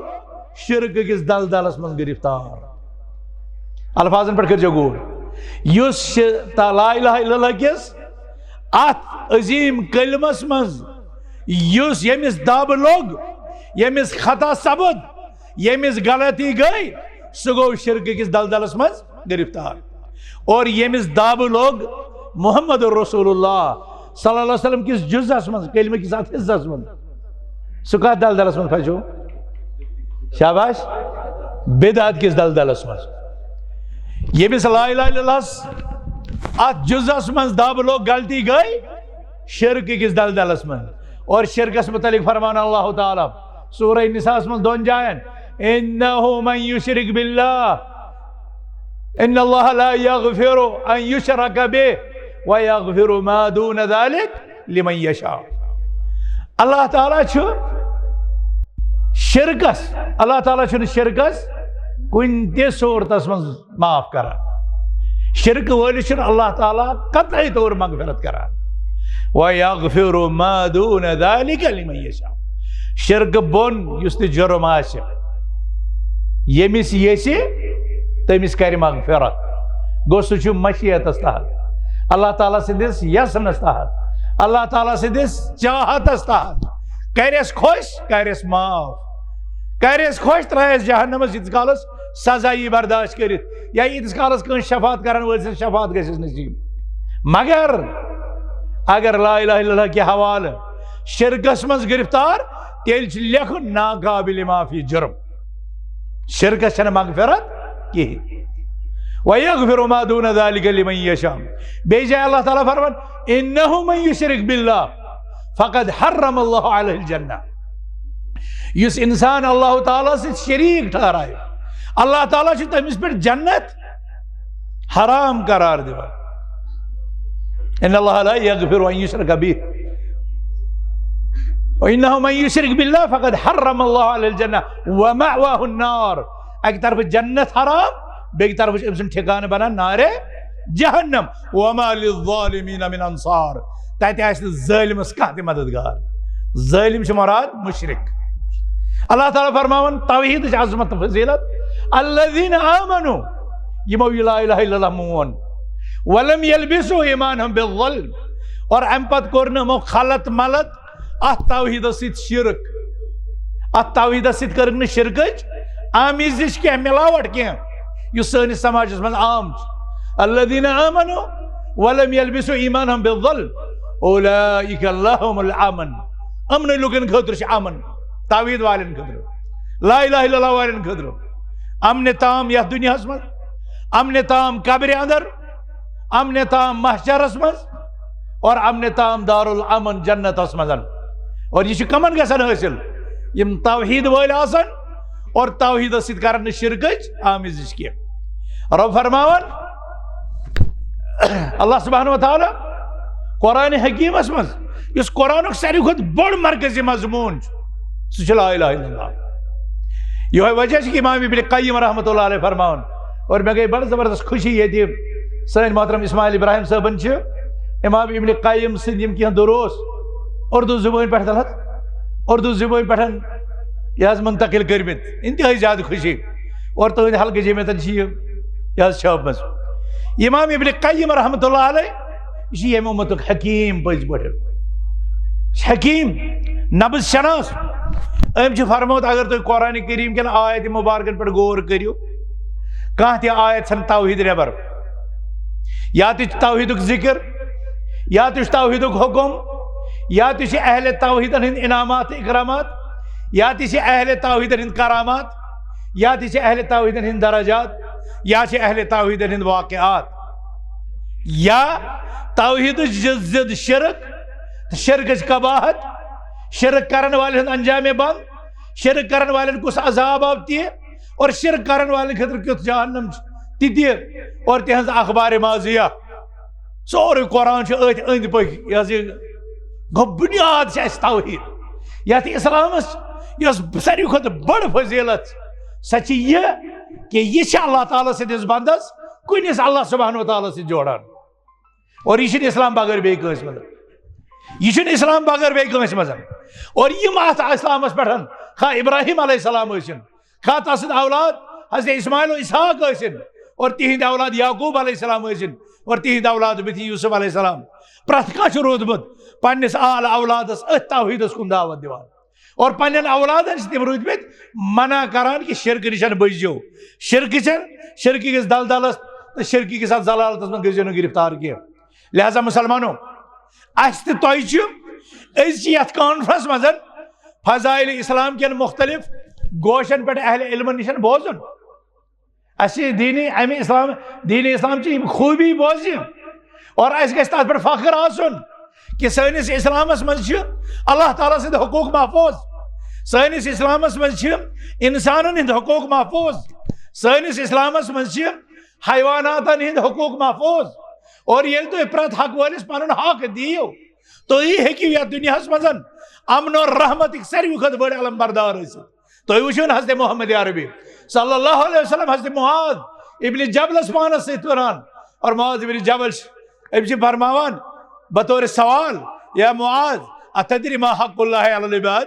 شرکہٕ کِس دلدلس منٛز گرفتار۔ الفاظن پٮ۪ٹھ کٔرۍزیو غور۔ یُس شِ-، تا-، لا الہ الا اللہ کِس اتھ عظیم کلمس منٛز یُس، ییٚمِس دب لوٚگ، ییٚمِس خطا سپُد، ییٚمِس غلطی گٔے، سُہ گوٚو شرکہٕ کِس دلدلس منٛز گرفتار۔ اور ییٚمِس دب لوٚگ محمد رسول اللہ صلی اللہ علیہ وسلم کِس جُزس منٛز، کلمہٕ کِس اتھ حصس منٛز، سُہ کتھ دلدلس منٛز پھسیو؟ شاباش، بدعت کِس دلدلس منٛز۔ ییٚمِس لا الہ الا اللہس اتھ جُزس منٛز دب لوٚگ، غلطی گٔے، شرکہٕ کِس دلدلس منٛز۔ اور شرکس متعلق فرمان اللہ تعالیٰ سورہ نساء منٛز دۄن جاین، "انہ من یشرک باللہ ان اللہ لا یغفر ان یشرک بہ ویغفر ما دون ذلک لمن یشاء"۔ اللہ تعالیٰ چھُ شرکس، اللہ تعالیٰ چھُنہٕ شرکس کُنہِ تہِ صوٗرتس منٛز معاف کران۔ شرک وٲلِس چھُنہٕ اللہ تعالیٰ قطعی طور مغفرت کران۔ وَيَغْفِرُ مَا دُونَ ذَلِكَ لِمَنْ يَشَاءُ۔ شرک بۄن یُس تہِ جُرم آسہِ، ییٚمِس یژھِ، تٔمِس کرِ مغفرت۔ گوٚو، سُہ چھُ مشیتس تحت، اللہ تعالیٰ سٕنٛدِس یژھنس تحت، اللہ تعالیٰ سٕنٛدِس چاہتس تحت۔ کرٮ۪س خۄش، کرٮ۪س معاف، کرٮ۪س خۄش، ترٛایس جہنمس، ییٖتِس کالس سزا یی برداشت کٔرِتھ، یا ییٖتِس کالس کٲنٛسہِ شفاعت کرن وٲلۍ سٕنٛز شفاعت گژھٮ۪س نصیب۔ مگر اگر لا الہ الا اللہ کہِ حوالہٕ شرکس منٛز گرفتار، تیٚلہِ چھُ لیکھُن ناقابل معافی جُرم۔ شرکس چھنہٕ مغفرت کِہیٖنۍ۔ وَيَغْفِرُ مَا دُونَ ذَلِكَ لِمَنْ يَشَاءُ۔ بیٚیہِ جایہِ اللہ تعالیٰ فرمان، إِنَّهُ مَنْ يُشْرِكْ بِاللَّهِ فَقَدْ حَرَّمَ اللَّهُ عَلَيْهِ الْجَنَّةَ۔ یُس انسان اللہ تعالیٰ سۭتۍ شریک ٹھہرایہِ، اللہ تعالیٰ چھُ تٔمِس پٮ۪ٹھ جنت حرام قرار دِوان۔ إِنَّ اللَّهَ لَا يَغْفِرُ أَنْ يُشْرَكَ بِهِ وَإِنَّهُ مَنْ يُشْرِكْ بِاللَّهِ فَقَدْ حَرَّمَ اللَّهُ عَلَيْهِ الْجَنَّةَ وَمَأْوَاهُ النَّارُ۔ اکہِ طرفہٕ جنت حرام، بیٚکہِ طرفہٕ چھُ أمۍ سُنٛد ٹھکانہٕ بنان نارِ جہنم۔ وَمَا لِلظَّالِمِينَ مِنْ أَنْصَارٍ۔ تتہِ آسہِ نہٕ ظٲلمس کانٛہہ تہِ مددگار۔ ظٲلم چھُ مراد مشرک۔ اللہ تعالیٰ فرماوان توحیدٕچ عظمت تہٕ فضیلت، الذین آمنو، یِمو یہِ لا الہ الا اللہ مون، ولم یلبسوا ایمانہم بالظلم، اور امہِ پتہٕ کوٚر نہٕ یِمو خلط ملط اتھ توحیدس سۭتۍ شرک۔ اتھ توحیدس سۭتۍ کٔرٕکھ نہٕ شرکٕچ آمیزش کینٛہہ، ملاوٹ کینٛہہ، یُس سٲنِس سماجس منٛز عام چھُ۔ الذین آمنو ولم یلبسوا ایمانہم بالظلم اولئک لہم الامن۔ یِمنٕے لُکن خٲطرٕ چھُ امن، توحید والٮ۪ن خٲطرٕ، لا الہ الا اللہ والٮ۪ن خٲطرٕ۔ امن تام یتھ دُنیاہس منٛز، امن تام قبرِ اندر، امن تام محشرس منٛز، اور امن تام دارالامن جنتس منٛز۔ اور یہِ چھُ کمن گژھان حٲصِل؟ یِم توحید وٲلۍ آسن اور توحیدس سۭتۍ کرن نہٕ شرکٕچ آمیزش کینٛہہ۔ رب فرماوان، اللہ سبحانہ و تعالیٰ قرآن حکیمس منٛز، یُس قرآنُک ساروی کھۄتہٕ بوٚڑ مرکزی مضموٗن چھُ، سُہ چھُ لا الہ الا اللہ۔ یِہوٚے وجہ چھُ کہ امام ابن قیم رحمۃ اللہ علیہ فرماوان، اور مےٚ گٔے بڑٕ زبردست خوشی ییٚتہِ سٲنۍ محترم اسماعیل ابراہیم صٲبن چھِ امام ابن قیم سٕنٛدۍ یِم کینٛہہ دروس اردو زبٲنۍ پٮ۪ٹھ، غلط، اردو زبٲنۍ پٮ۪ٹھ یہِ حظ منتقل کٔرمٕتۍ، انتہٲئی زیادٕ خوشی۔ اور تُہنٛدِ حلقہٕ جماعتن چھِ یہِ، یہِ حظ چھٲپمٕژ۔ امام ابن قیم رحمۃ اللہ علیہ، یہِ چھُ ییٚمہِ اُمتُک حکیم پٔزۍ پٲٹھۍ۔ حکیم، نبض شناس۔ أمۍ چھُ فرموومُت، اگر تُہۍ قرآن کریم کٮ۪ن آیت مبارکن پٮ۪ٹھ غور کٔرِو، کانٛہہ تہِ آیت ژھٕنہِ توحید نٮ۪بر۔ یا تہِ چھُ توحیدُک ذکر، یا تہِ چھُ توحیدُک حکم، یا تہِ چھِ اہل توحیدن ہٕنٛدۍ انعامات تہٕ اکرامات، یا تہِ چھِ اہل توحیدن ہٕنٛدۍ کرامات، یا تہِ چھِ اہل توحیدن ہٕنٛدۍ درجات، یا چھِ اہل توحیدن ہٕنٛدۍ واقعات، یا توحیدٕچ ضد، ضد شرک تہٕ شرکٕچ قباحت، شرک کرن والٮ۪ن ہُنٛد انجام بد، شرک کرن والٮ۪ن کُس عذاب آو تہِ، اور شرک کرن والٮ۪ن خٲطرٕ کیُتھ جہنم چھُ تہِ تہِ، اور تِہنٛز اخبار ماضیہ۔ سورُے قرآن چھُ أتھۍ أنٛدۍ پٔکۍ۔ یہِ حظ یہِ گوٚو بُنیاد چھِ اَسہِ توحیٖد۔ یَتھ اِسلامَس یۄس ساروی کھۄتہٕ بٔڑ فضیٖلت چھِ، سۄ چھِ یہِ کہِ یہِ چھِ اللہ تعالیٰ سٕنٛدِس بندَس کُنِس اللہ سبحانہ و تعالیٰ سۭتۍ جوڑان۔ اور یہِ چھُنہٕ اِسلام بغٲر بیٚیہِ کٲنٛسہِ منٛز۔ یہِ چھُنہٕ اِسلام بغٲر بیٚیہِ کٲنٛسہِ منٛز۔ اور یِم اَتھ اِسلامَس پٮ۪ٹھ، خواہ ابراہیم علیہ السلام ٲسِن، خواہ تسٕنٛدۍ اولاد حضرت اسماعیل و اسحاق ٲسِن، اور تِہِنٛدۍ اولاد یعقوب علیہ السلام ٲسِن، اور تِہِنٛدۍ اولاد بٕتھِ یوسف علیہ السلام، پرٛٮ۪تھ کانٛہہ چھُ روٗدمُت پننِس آل اولادس أتھۍ توحیٖدس کُن دعوت دِوان۔ اور پننٮ۪ن اولادن چھِ تِم روٗدمٕتۍ منع کران کہِ شرکہٕ نِش بٔچزیو، شرکہٕ چھن، شرکہٕ کِس دلدلس تہٕ شرکہٕ کِس اتھ ضلالتس منٛز گٔژھزیو نہٕ گرفتار کینٛہہ۔ لہذا مسلمانو، اسہِ تہٕ تۄہہِ چھِ أزچہِ یتھ کانفرنس منٛز فضائل اسلام کٮ۪ن مختلف گوشن پٮ۪ٹھ اہل علمن نِش بوزُن۔ اسہِ چھِ دینِ، امہِ اسلام، دینِ اسلام چہِ یِم خوٗبی بوزِ، اور اسہِ گژھِ تتھ پٮ۪ٹھ فخر آسُن کہِ سٲنِس اسلامس منٛز چھِ اللہ تعالیٰ سٕنٛدۍ حقوٗق محفوٗظ، سٲنِس اسلامس منٛز چھِ انسانن ہٕنٛدۍ حقوٗق محفوٗظ، سٲنِس اسلامس منٛز چھِ حیواناتن ہٕنٛدۍ حقوٗق محفوٗظ۔ اور ییٚلہِ تُہۍ پرٛٮ۪تھ حق وٲلِس پنُن حق دِیِو، تُہۍ ہیٚکِو یَتھ دُنیاہَس منٛز امن و رحمتٕکۍ ساروی کھۄتہٕ بٔڑۍ علم بردار ٲسِتھ۔ تُہۍ وٕچھِو نہٕ حضرت محمد عربی صلی اللہ علیہ وسلم حضرت معاذ ابن جبلس پانس سۭتۍ تُلان، اور معاذ ابن جبل چھِ، أمِس چھِ فرماوان بطور سوال، یا معاذ، اتدری ما حق اللہ علی العباد؟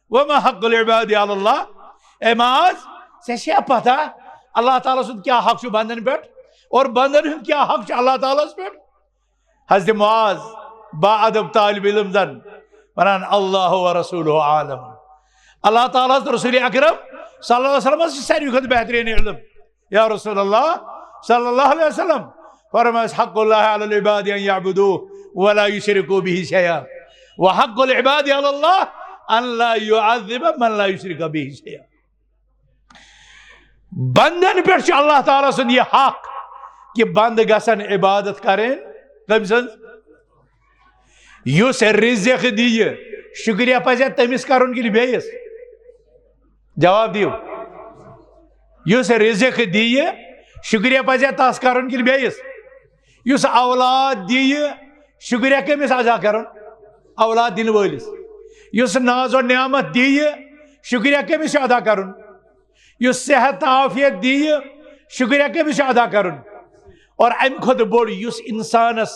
وما حق العباد علی اللہ؟ اے معاذ، ژےٚ چھےٚ پتہ اللہ تعالیٰ سُنٛد کیٛاہ حق چھُ بندن پٮ۪ٹھ اور بندن ہُنٛد کیٛاہ حق چھُ اللہ تعالیٰ ہس پٮ۪ٹھ؟ حضرت معاذ با ادب طالب علم زن ونان، اللہ و رسولہ عالم۔ اللہ تعالیٰ ہس تہٕ رسول اکرم صلی اللہ علیہ وسلم ہس چھُ ساروی کھۄتہٕ بہترین علم۔ یا رسول اللہ صلی اللہ علیہ وسلم فرماس، حق اللہ علی العباد ان یعبدوہ ولا یشرکوا بہ شیئا، وحق العباد علی اللہ ان لا یعذب من لا یشرک بہ شیئا۔ بندن پٮ۪ٹھ چھُ اللہ تعالیٰ سُنٛد یہِ حق کہِ بندٕ گژھن عبادت کرٕنۍ۔ کٔمۍ سٕنٛز؟ یُس رزق دِیہِ، شُکریہ پزِ تٔمِس کرُن کِنہٕ بیٚیِس؟ جواب دِیِو۔ یُس رزق دِیہِ، شُکریہ پزِ تس کرُن کِنہٕ بیٚیِس؟ یُس اولاد دِیہِ، شُکریہ کٔمِس ادا کرُن؟ اولاد دِنہٕ وٲلِس۔ یُس ناز و نعمت دِیہِ، شُکریہ کٔمِس چھُ ادا کرُن؟ یُس صحت تہٕ عافیت دِیہِ، شُکریہ کٔمِس چھُ ادا کرُن؟ اور امہِ کھۄتہٕ بوٚڑ یُس انسانس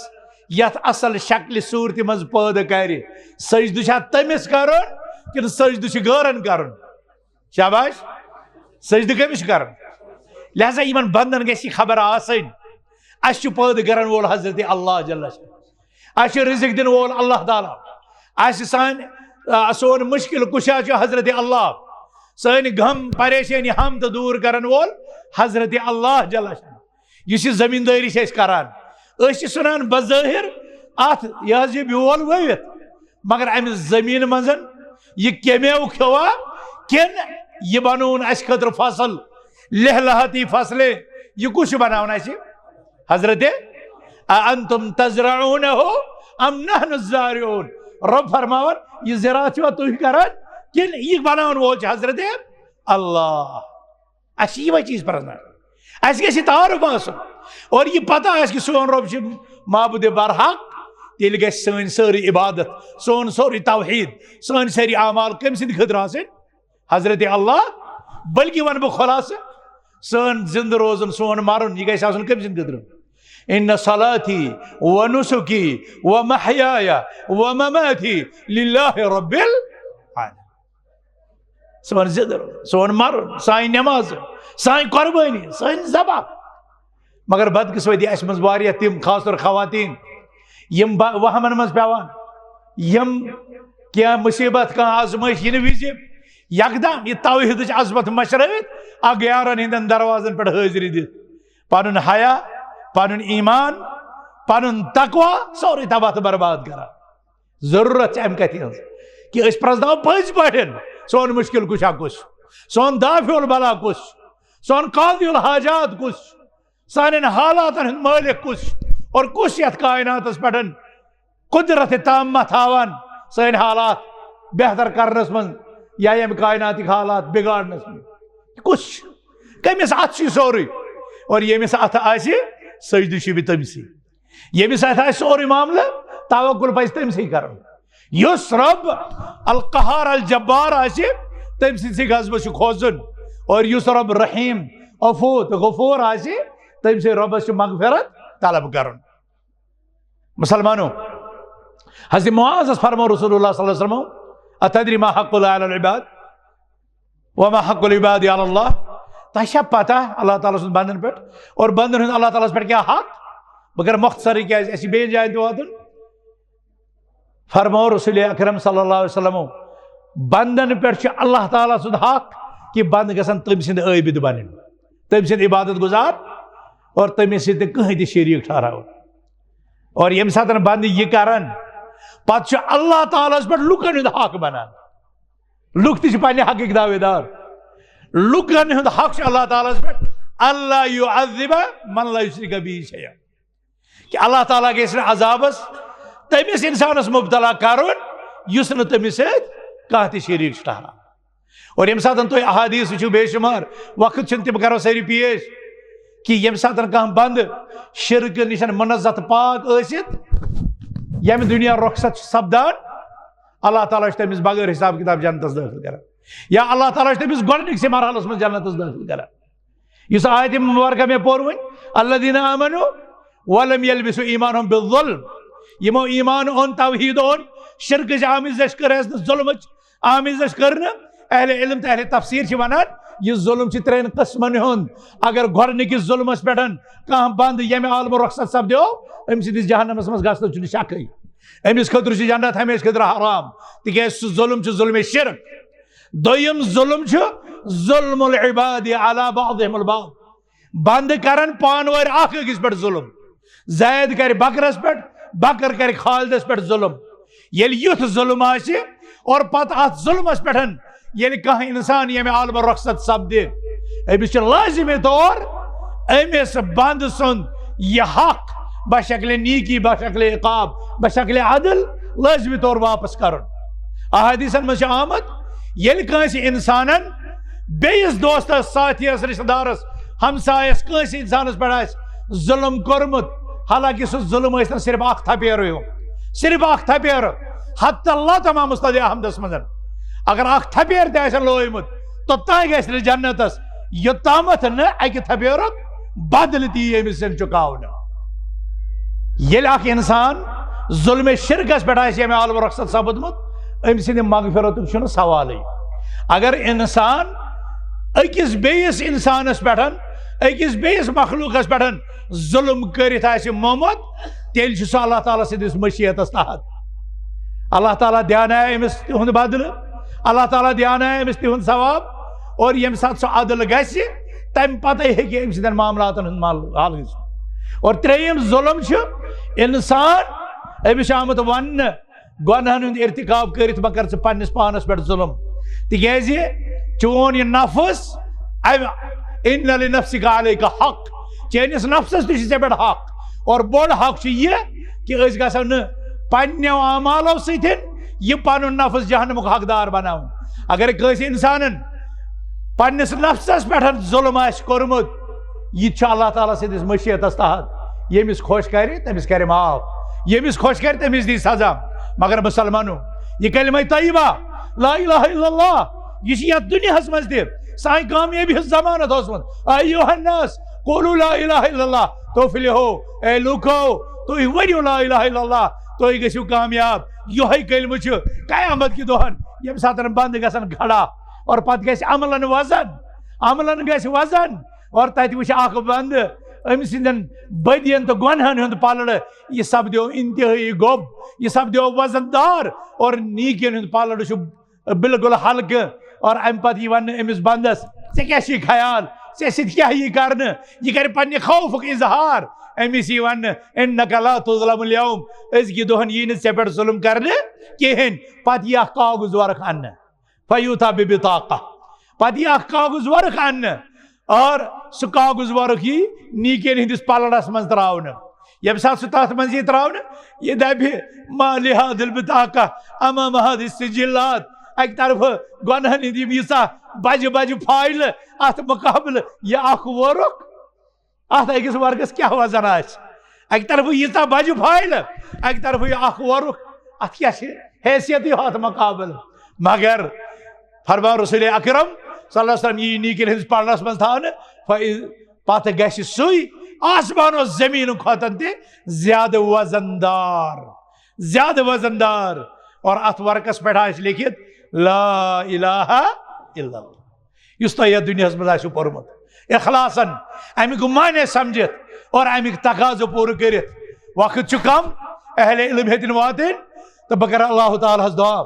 یتھ اصل شکلہِ صورتہِ منٛز پٲدٕ کرِ، سجدٕ چھا تٔمِس کرُن کِنہٕ سجدٕ چھُ غٲرن کرُن؟ شاباش۔ سجدٕ کٔمِس چھُ کرُن؟ لہذا یِمن بندن گژھِ یہِ خبر آسٕنۍ، اسہِ چھُ پٲدٕ کرن وول حضرت اللہ جل شانہ۔ اسہِ چھُ رزق دِنہٕ وول اللہ تعالیٰ۔ اسہِ سانہِ، آ، سون مشکل کشا چھُ حضرت اللہ۔ سٲنۍ غم، پریشٲنی، ہم تہٕ دوٗر کرن وول حضرت اللہ جل شانہ۔ یُس یہِ زمیٖندٲری چھِ أسۍ کران، أسۍ چھِ ژھٕنان بظٲہر اتھ یہِ حظ یہِ بیول ؤوِتھ، مگر امہِ زمیٖنہٕ منٛز یہِ کیٚمیو کھیوٚوا کِنہٕ یہِ بنووُن اسہِ خٲطرٕ فصل، لہلہتی فصلے، یہِ کُس چھُ بناوان اسہِ؟ حضرت، اَأَنتُمْ تَزْرَعُونَهُ أَمْ نَحْنُ الزَّارِعُونَ؟ رب فرماوان، یہِ زراعت چھِوا تُہۍ کران کِنہٕ یہِ بناون وول چھُ حضرت اللہ؟ اسہِ چھِ یِمے چیٖز پرزناوٕنۍ۔ اسہِ گژھِ یہِ تعارُف آسُن اور یہِ پتہ آسہِ کہِ سون رب چھُ معبوٗدِ برحق، تیٚلہِ گژھِ سٲنۍ سٲرٕے عبادت، سون سورُے توحید، سٲنۍ سٲری اعمال کٔمۍ سٕنٛدِ خٲطرٕ آسٕنۍ؟ حضرت اللہ۔ بلکہِ ونہٕ بہٕ خلاصہٕ، سٲنۍ زندٕ روزُن، سون مرُن، یہِ گژھِ آسُن کٔمۍ سٕنٛدِ خٲطرٕ؟ ان صلاتی و نسکی و محیای و مماتی للہ رب العالمین۔ سون زندٕ روزُن، سون مرُن، سانہِ نمازٕ، سانہِ قربٲنی، سٲنۍ ذبح۔ مگر بدقسمتی اسہِ منٛز واریاہ تِم، خاص طور خواتین، یِم با-، وہمن منٛز پیوان، یِم کینٛہہ مصیبت، کانٛہہ آزمٲیش یِنہٕ وِزِ یکدم یہِ توحیدٕچ عظمت مشرٲوِتھ اگیارن ہٕنٛدٮ۪ن دروازن پٮ۪ٹھ حٲضری دِتھ پنُن حیا، پنُن ایمان، پنُن تقوی سورُے تباہ تہٕ برباد کران۔ ضروٗرت چھِ امہِ کتھِ ہٕنٛز کہِ أسۍ پرزناوو پٔزۍ پٲٹھۍ سون مُشکِل کُشا کُس چھُ، سون دافع البلا کُس چھُ، سون قاضی الحاجات کُس چھُ، سانٮ۪ن حالاتن ہُنٛد مٲلِک کُس چھُ، اور کُس چھُ یتھ کائناتس پٮ۪ٹھ قدرت تامہ تھاوان سٲنۍ حالات بہتر کرنس منٛز یا ییٚمہِ کائناتٕکۍ حالات بگاڑنس منٛز؟ کُس چھُ؟ کٔمِس اتھِ چھُ یہِ سورُے؟ اور ییٚمِس اتھِ آسہِ، سجدٕ چھُ یہِ تٔمسٕے۔ ییٚمِس اتھِ آسہِ سورُے معاملہٕ، توکل پزِ تٔمسٕے کرُن۔ یُس رب القہار الجبار آسہِ، تٔمۍ سٕنٛدسٕے غضبس چھُ کھوژُن۔ اور یُس رب رحیم، عفو تہٕ غفور آسہِ، تٔمۍ سٕے ربس چھُ مغفرت طلب کرُن۔ مسلمانو، حضرت معاذس فرمو رسول اللہ صلی اللہ علیہ وسلم، اتدری ما حق اللہ علی العباد؟ وما حق العباد علی اللہ؟ تۄہہِ چھا پتہ اللہ تعالیٰ سُنٛد بندن پٮ۪ٹھ اور بندن ہُنٛد اللہ تعالیٰ ہس پٮ۪ٹھ کیٛاہ حق؟ بہٕ کرٕ مختصرٕے، کیٛازِ اَسہِ چھِ بیٚیِس جایہِ تہِ واتُن۔ فرمو رسول اکرم صلی اللہ علیہ وسلم، بندن پٮ۪ٹھ چھُ اللہ تعالیٰ سُنٛد حق کہِ بندٕ گژھن تٔمۍ سٕنٛدۍ عٲبِد بنٕنۍ، تٔمۍ سٕنٛدۍ عبادت گزار اور تٔمِس سۭتۍ نہٕ کٕہٕنۍ تہِ شریٖک ٹھہراوُن۔ اور ییٚمہِ ساتہٕ بندٕ یہِ کرن، پتہٕ چھُ اللہ تعالیٰ ہس پٮ۪ٹھ لُکن ہُنٛد حق بنان۔ لُکھ تہِ چھِ پننہِ حقٕکۍ دعوے دار۔ لُکن ہُنٛد حق چھُ اللہ تعالیٰ ہس پٮ۪ٹھ، اللہ یعذب من لا یشرک بہ شیئا، کہِ اللہ تعالیٰ گژھِ نہٕ عذابس تٔمِس انسانس مبتلا کرُن یُس نہٕ تٔمِس سۭتۍ کانٛہہ تہِ شریٖک چھُ ٹھہران۔ اور ییٚمہِ ساتہٕ تُہۍ احادیث وٕچھِو بے شمار، وقت چھُنہٕ تِم کرو سٲری پیش، کہِ ییٚمہِ ساتہٕ کانٛہہ بندٕ شرکہٕ نِش منزہ تہٕ پاک ٲسِتھ، ییٚمہِ دُنیا رۄخصت چھُ سپدان، اللہ تعالیٰ چھُ تٔمِس بغٲر حساب کتاب جنتس دٲخل کران، یا اللہ تعالیٰ چھُ تٔمِس گۄڈٕنِکسٕے مرحلس منٛز جنتس دٲخل کران۔ یُس آیت مبارکہ مےٚ پوٚر وۄنۍ، الذین آمنوا ولم یلبسوا ایمانہم بالظلم، یِمو ایمان اوٚن، توحید اوٚن، شرکٕچ آمیزش کٔر اَسہِ نہٕ، ظلمٕچ آمیزش کٔر نہٕ۔ اہل علم تہٕ اہل تفسیر چھِ ونان، یہِ ظلم چھِ ترٛٮ۪ن قٕسمن ہُنٛد۔ اگر گۄڈٕنِکِس ظلمس پٮ۪ٹھ کانٛہہ بنٛدٕ ییٚمہِ عالمہٕ رۄخصت سپدیو، أمۍ سٕنٛدِس جہنمس منٛز گژھنس چھُنہٕ شکٕے۔ أمِس خٲطرٕ چھُ جنت ہمیشہٕ خٲطرٕ حرام، تِکیازِ سُہ ظلم چھُ ظلم شرک۔ دوٚیِم ظلم چھُ ظلم العباد علی بعضهم البعض، بنٛدٕ کرن پانہٕ وٲرۍ اکھ أکِس پٮ۪ٹھ ظلم۔ زید کرِ بکرس پٮ۪ٹھ، بکر کرِ خالدس پٮ۪ٹھ ظلم۔ ییٚلہِ یُتھ ظلم آسہِ اور پتہٕ اتھ ظلمس پٮ۪ٹھ ییٚلہِ کانٛہہ انسان ییٚمہِ عالمہٕ رۄخصت سپدِ، أمِس چھُ لٲزمی طور أمِس بنٛدٕ سُنٛد یہِ حق بشکل نیکی، بشکل عقاب، بشکل عدل لٲزمی طور واپس کرُن۔ احادیثن منٛز چھُ آمُت، ییٚلہِ کٲنٛسہِ انسانن بیٚیِس دوستس، ساتھیس، رشتہٕ دارس، ہمسایس، کٲنٛسہِ انسانس پٮ۪ٹھ آسہِ ظلم کوٚرمُت، حالانکہ سُہ ظلم ٲسۍ تن صرف اکھ تھپیرٕے ہیوٗ، صرف اکھ تھپیرٕ، حتی اللہ تمام مستدی احمدس منٛز۔ اگر اکھ تھپیر تہِ آسن لویمُت، توٚتام گژھِ نہٕ جنتس، یوٚتامتھ نہٕ اکہِ تھپیرُک بدلہٕ تہِ یی أمِس سۭتۍ چُکاونہٕ۔ ییٚلہِ اکھ انسان ظلم شرکس پٮ۪ٹھ آسہِ ییٚمہِ عالمہٕ رۄخصت سپُدمُت، أمۍ سٕنٛدِ مغفرتُک چھُنہٕ سوالٕے۔ اگر انسان أکِس بیٚیِس انسانس پٮ۪ٹھ، أکِس بیٚیِس مخلوقس پٮ۪ٹھ ظلم کٔرِتھ آسہِ مومُت، تیٚلہِ چھُ سُہ اللہ تعالیٰ سٕنٛدِس مشیتس تحت۔ اللہ تعالیٰ دیانایہِ أمِس تِہُنٛد بدلہٕ، اللہ تعالیٰ دیانایہِ أمِس تِہُنٛد ثواب، اور ییٚمہِ ساتہٕ سُہ عدل گژھِ، تمہِ پتے ہیٚکہِ أمۍ سٕنٛدٮ۪ن معاملاتن ہُنٛد مل-، حل گٔژھِتھ۔ اور ترٛیٚیِم ظلم چھُ انسان، أمِس چھُ آمُت وننہٕ، گۄنہن ہُنٛد ارتکاب کٔرِتھ مہ کر ژٕ پننِس پانس پٮ۪ٹھ ظلم، تِکیازِ چون یہِ نفس، امہِ، ان لنفسک علیک حق، چٲنِس نفسس تہِ چھُ ژےٚ پٮ۪ٹھ حق۔ اور بوٚڑ حق چھُ یہِ کہِ أسۍ گژھو نہٕ پننیو اعمالو سۭتۍ یہِ پنُن نفس جہنمُک حقدار بناوُن۔ اگر کٲنٛسہِ انسانن پننِس نفسس پٮ۪ٹھ ظلم آسہِ کوٚرمُت، یہِ تہِ چھُ اللہ تعالیٰ سٕنٛدِس مشیتس تحت، ییٚمِس خۄش کرِ تٔمِس کرِ معاف، ییٚمِس خۄش کرِ تٔمِس دی سزا۔ مگر مسلمانو، یہِ کلمہ طیبہ، لا الہ الا اللہ، یہِ چھِ یتھ دُنیاہس منٛز تہِ سانہِ کامیٲبی ہٕنٛز ضمانت ٲسمٕژ۔ ایھا الناس، قولوا لا الہ الا اللہ تفلحوا۔ اے لوٗکو، تُہۍ ؤنِو لا الہ الا اللہ، تُہۍ گٔژھِو کامیاب۔ یِہوٚے کلمہٕ چھُ قیامت کہِ دۄہن، ییٚمہِ ساتہٕ بنٛدٕ گژھن کھڑا اور پتہٕ گژھِ عملن وزن، عملن گژھِ وزن، اور تتہِ وٕچھِ اکھ بنٛدٕ أمۍ سٕنٛدٮ۪ن بدین تہٕ گۄنہن ہُنٛد پلڑٕ، یہِ سپدیو انتہٲیی گوٚب، یہِ سپدیو وزن دار، اور نیکین ہُنٛد پلڑٕ چھُ بالکل ہلکہٕ۔ اور امہِ پتہٕ یی وننہٕ أمِس بندس، "ژےٚ کیٛاہ چھُے خیال؟ ژےٚ سۭتۍ کیٛاہ یی کرنہٕ؟ یہِ کرِ پننہِ خوفُک اظہار۔" أمِس یی وننہٕ، "انک لا تظلم الیوم"، أزکہِ دۄہن یی نہٕ ژےٚ پٮ۪ٹھ ظلم کرنہٕ کِہینۍ۔ پتہٕ یی اکھ کاغذ ورق اننہٕ، فیوتا ببطاقہ، پتہٕ یی اکھ کاغذ ورق اننہٕ، اور سُہ کاغذ ورق یی نیکین ہٕنٛدِس پلڑس منٛز تراونہٕ۔ ییٚمہِ ساتہٕ سُہ تتھ منٛز یی تراونہٕ، یہِ دپہِ، "ما لہذا البطاقہ امام هذه السجلات"، اکہِ طرفہٕ گۄنہن ہٕنٛدۍ یِم ییٖژاہ بجہِ بجہِ فایلہٕ، اتھ مقابلہٕ یہِ اکھ ورق، اتھ أکِس ورقس کیٛاہ وزن آسہِ؟ اکہِ طرفہٕ ییٖژاہ بجہِ فایلہٕ، اکہِ طرفہٕ یہِ اکھ ورق، اتھ کیٛاہ چھِ حیثیتٕے اتھ مقابلہٕ؟ مگر فرمان رسول اکرم صلی اللہ علیہ وسلم یی نیکین ہٕنٛدِس پلڑس منٛز تھاونہٕ، فَإِذَا، پتہٕ گژھِ سُے آسمان و زمین کھۄتن تہِ زیادٕ وزن دار، زیادٕ وزن دار۔ اور اتھ ورقس پٮ۪ٹھ آسہِ لیکھِتھ، "لا الہ الا اللہ"۔ یُس تۄہہِ یتھ دُنیاہس منٛز آسِو پوٚرمُت، اخلاصن امیُک معنی سمجھِتھ اور امیُک تقاضہٕ پوٗرٕ کٔرِتھ۔ وقت چھُ کم، اہل علم ہیٚتِن واتٕنۍ، تہٕ بہٕ کرٕ اللہ تعالیٰ ہس دعا،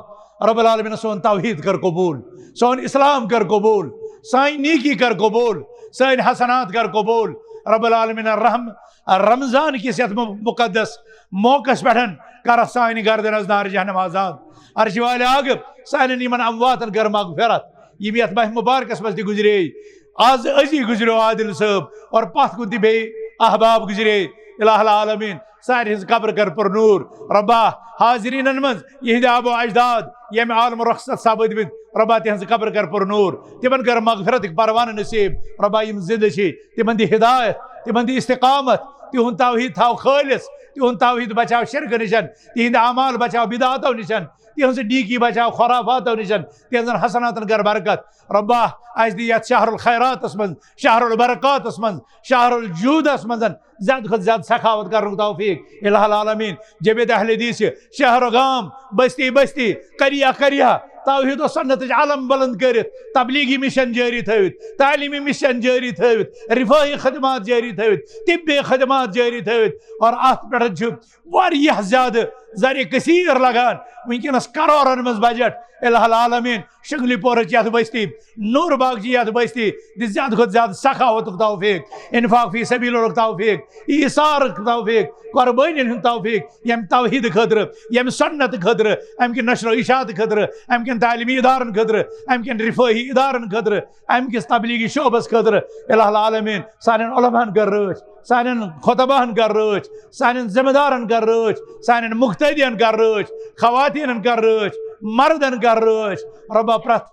رب العالمین سون توحید کر قبول، سون اسلام کر قبول، سانۍ نیکی کر قبول، سٲنۍ حسنات کر قبول۔ رب العالمین رحم، رمضان کِس یتھ مُ-، مقدس موقعس پٮ۪ٹھ کر سانہِ گردن از نار جہنم آزاد۔ عرشہِ والہِ آگہٕ سانٮ۪ن یِمن امواتن کر مغفرت، یِم یتھ ماہِ مبارکس منٛز تہِ گُزرے۔ از أزی گُزریو عادل صٲب، اور پتھ کُن تہِ بیٚیہِ احباب گُزرے۔ الہ العالمین سارِ ہٕنٛز قبر کر پر نور۔ ربا، حاضرینن منٛز یِہنٛدِ آبا اجداد ییٚمہِ عالمہٕ رۄخصت سپٕدمٕتۍ، ربا تِہنٛز قبر کر پر نور، تِمن کر مغفرتٕکۍ پروانہٕ نصیب۔ ربا یِم زندٕ چھِ تِمن دِ ہدایت، تِمن دِ استقامت، تِہُنٛد توحیٖد تھاو خٲلِص، تِہُنٛد توحیٖد بچاو شرکہٕ نِشن، تِہِنٛدۍ اعمال بچاو بدعاتو نِشن، تِہٕنٛز نیٖکی بچاو خرافاتو نِشن، تِہٕنٛزن حسناتن کر برکت۔ رۄبا، اَسہِ دِ یَتھ شہر الخیراتس منٛز، شہر البرکاتس منٛز، شہر الجودس منٛز زیادٕ کھۄتہٕ زیادٕ سخاوت کرنُک توفیٖق۔ الہ العالمین، جبیت اہل حدیث چھِ شہر و گام، بستی بستی، قریہ قریہ توحید و سنتٕچ علم بلند کٔرِتھ، تبلیغی مشن جٲری تھٲوِتھ، تعلیمی مشن جٲری تھٲوِتھ، رفٲہی خدمات جٲری تھٲوِتھ، طبی خدمات جٲری تھٲوِتھ۔ اور اتھ پٮ۪ٹھ چھُ واریاہ زیادٕ زر کثیر لگان، وٕنکیٚنس کرورن منٛز بجٹ۔ الہ العالمین، شنگلی پورٕچ یتھ بستی، نور باغچہِ یتھ بستی، دِ زیادٕ کھۄتہٕ زیادٕ سخاوتُک توفیٖق، انفاق فی سبیل الک توفیٖق، ایثارُک توفیٖق، قربٲنین ہُنٛد توفیٖق، ییٚمہِ توحیٖد خٲطرٕ، ییٚمہِ سنت خٲطرٕ، امہِ کہِ نشر و اشاعت خٲطرٕ، امہِ کٮ۪ن تعلیمی ادارن خٲطرٕ، امہِ کٮ۪ن رفٲہی ادارن خٲطرٕ، امہِ کِس تبلیغی شعبس خٲطرٕ۔ الہ العالمین، سانٮ۪ن علماہن کر رٲچھ، سانٮ۪ن خطباہن کر رٲچھ، سانٮ۪ن ذمہ دارن کر رٲچھ، سانٮ۪ن مقتدین کر رٲچھ، خواتینن کر رٲچھ، مردن کر رٲچھ۔ رۄبا، پرٛٮ۪تھ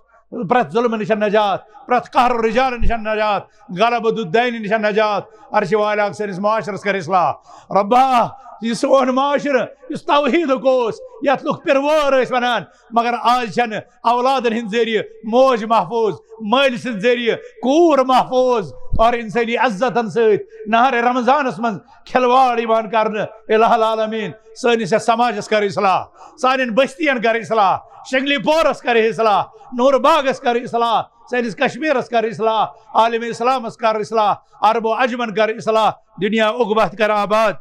پرٛٮ۪تھ ظلمہٕ نِش نجات، پرٛٮ۪تھ قہر و رجال نِش نجات، غلبہ دُدینی نِش نجات۔ عرشہِ والیا، سٲنِس معاشرس کر اصلاح۔ رۄبا، یہِ سون معاشرٕ یُس توحیٖدُک اوس، یتھ لُکھ پِروٲر ٲسۍ ونان، مگر آز چھنہٕ اولادن ہٕنٛدۍ ذٔریعہٕ موج محفوظ، مٲلۍ سٕنٛدۍ ذٔریعہٕ کوٗر محفوظ، اور انسٲنی عزتن سۭتۍ نہر رمضانس منٛز کھلواڑ یِوان کرنہٕ۔ الہ العالمین، سٲنِس یتھ سماجس کر اصلاح، سانٮ۪ن بستین کر اصلاح، شنگلی پورس کر اصلاح، نور باغس کر اصلاح، سٲنِس کشمیرس کر اصلاح، عالم اسلامس کر اصلاح، عرب و عجمن کر اصلاح، دنیا عقبہ تہِ کر آباد۔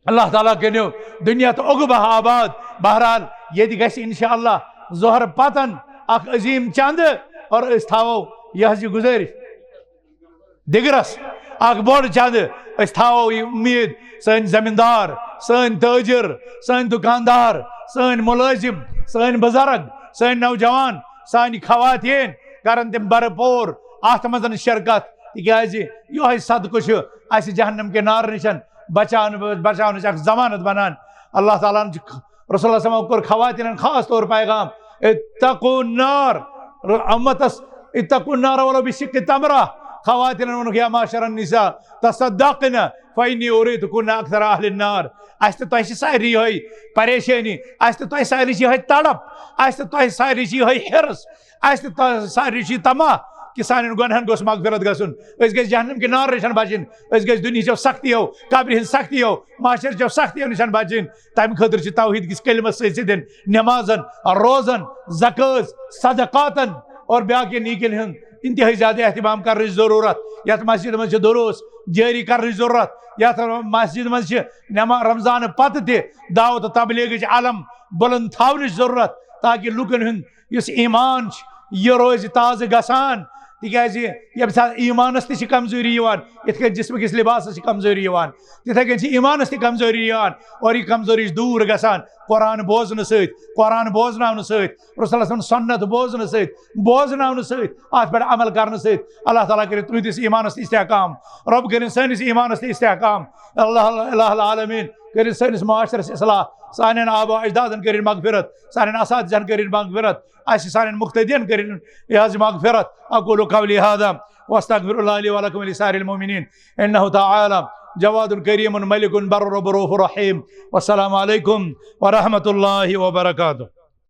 اللہ تعالیٰ کٔرِو دنیا تہٕ عقبہ آباد۔ بہرحال، ییٚتہِ گژھِ انشاءاللہ ظہر پتن اکھ عظیم چند، اور أسۍ تھاوو یہِ حظ یہِ گُزٲرِش۔ دِگرس اکھ بوٚڑ چندٕ۔ أسۍ تھاوو یہِ اُمید، سٲنۍ زمیٖندار، سٲنۍ تٲجِر، سٲنۍ دُکاندار، سٲنۍ مُلٲزِم، سٲنۍ بُزرگ، سٲنۍ نوجوان، سانہِ خواتین کرن تِم بھرپوٗر اتھ منٛز شرکت، تِکیازِ یِہوٚے صدقہٕ چھُ اسہِ جہنم کہِ نارٕ نِش بچاونہٕ، بچاونٕچ اکھ ضمانت بنان۔ اللہ تعالیٰ ہن چھُ، رسول اللہ صلی اللہ علیہ وسلم کوٚر خواتینن خاص طور پیغام، "اتقوا النار"، امتس، "اتقوا النار ولو بشق تمرہ"۔ خواتینن ووٚنُکھ، "یا معاشر النساء، تصدقن فإنی أریتکن أکثر أہل النار"۔ اسہِ تہٕ تۄہہِ چھِ سارنٕے یِہوٚے پریشٲنی، اسہِ تہٕ تۄہہِ سارنٕے چھِ یِہوٚے تڑپ، اسہِ تہٕ تۄہہِ سارنٕے چھِ یِہوٚے حرص، اسہِ تہٕ تۄہہِ سارنٕے چھِ یہِ طمع کہِ سانٮ۪ن گۄنہن گوٚژھ مغفرت گژھُن، أسۍ گٔژھۍ جہنم کہِ نارٕ نِش بچٕنۍ، أسۍ گٔژھۍ دُنیہٕچو سختیو، قبرِ ہٕنٛز سختیو، معاشرٕچو سختیو نِش بچٕنۍ۔ تمہِ خٲطرٕ چھِ توحیٖد کِس کلمس سۭتۍ سۭتۍ نمازن، روزن، زکٲژ، صدقاتن اور باقین نیکین ہُنٛد انتہٲئی زیادٕ اہتمام کرنٕچ ضروٗرت۔ یتھ مسجد منٛز چھِ دروس جٲری کرنٕچ ضروٗرت، یتھ مسجد منٛز چھِ نما-، رمضان پتہٕ تہِ دعوت و تبلیغٕچ علم بلند تھاونٕچ ضروٗرت، تاکہِ لوٗکن ہُنٛد یُس ایمان چھُ، یہِ روزِ تازٕ گژھان۔ تِکیازِ ییٚمہِ ساتہٕ ایمانس تہِ چھِ کمزوری یِوان، یِتھ کٔنۍ جسمہٕ کِس لباسس چھِ کمزوری یِوان، تِتھے کٔنۍ چھِ ایمانس تہِ کمزوری یِوان، اور یہِ کمزوری چھِ دوٗر گژھان قرآن بوزنہٕ سۭتۍ، قرآن بوزناونہٕ سۭتۍ، رسول اللہ صلی اللہ علیہ وسلم سنت بوزنہٕ سۭتۍ، بوزناونہٕ سۭتۍ، اتھ پٮ۪ٹھ عمل کرنہٕ سۭتۍ۔ اللہ تعالیٰ کٔرِنۍ تُہنٛدِس ایمانس تہِ استحکام، رۄب کٔرِنۍ سٲنِس ایمانس تہِ استحکام۔ اللہ، الہ العالمین کٔرِنۍ سٲنِس معاشرس اصلاح، سانٮ۪ن آبا اجدادن کٔرِنۍ مغفرت، سانٮ۪ن اساتذہن کٔرِنۍ مغفرت، اسہِ سانٮ۪ن مقتدین کٔرِنۍ یہِ حظ مغفرت۔ اقول قولی هذا واستغفر الله لي ولكم ولسائر المؤمنين انه تعالى جواد كريم ملك بر رؤوف رحيم۔ والسلام عليكم ورحمة الله وبركاته۔